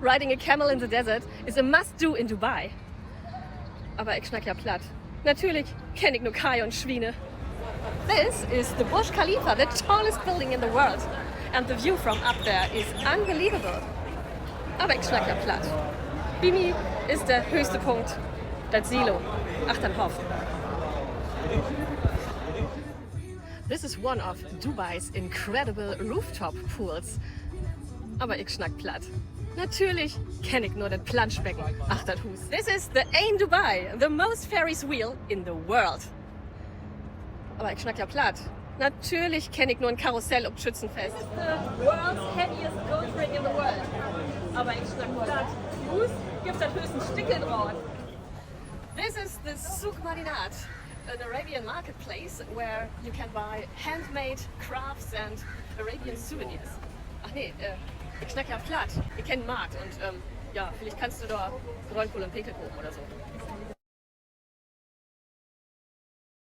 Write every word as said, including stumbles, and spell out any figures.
Riding a camel in the desert is a must-do in Dubai. Aver ik snack ja Platt. Natürlich kenn ik nur Keih un Swiene. This is the Burj Khalifa, the tallest building in the world. And the view from up there is unbelievable. Aver ik snack ja Platt. Bi mi is de hööchste Punkt dat Silo achtern Hoff. This is one of Dubai's incredible rooftop pools. Aver ik snack Platt. Natürlich kenn ik nur dat Planschbecken achter dat Huus. This is the Ain Dubai, the most Ferris wheel in the world. Aver ik snack ja Platt. Natürlich kenn ik nur en Karussell op Schützenfest. The world's heaviest gold ring in the world. Aver ik snack Platt. Bi us gifft dat höchstens Stickeldraht. This is the Souk Madinat, an Arabian marketplace where you can buy handmade crafts and Arabian souvenirs. Ach nee, äh, ik snack ja Platt. Ik kenn Markt un, ähm, ja, villicht kannst du dor Gröönkohl un Pekel kopen oder so.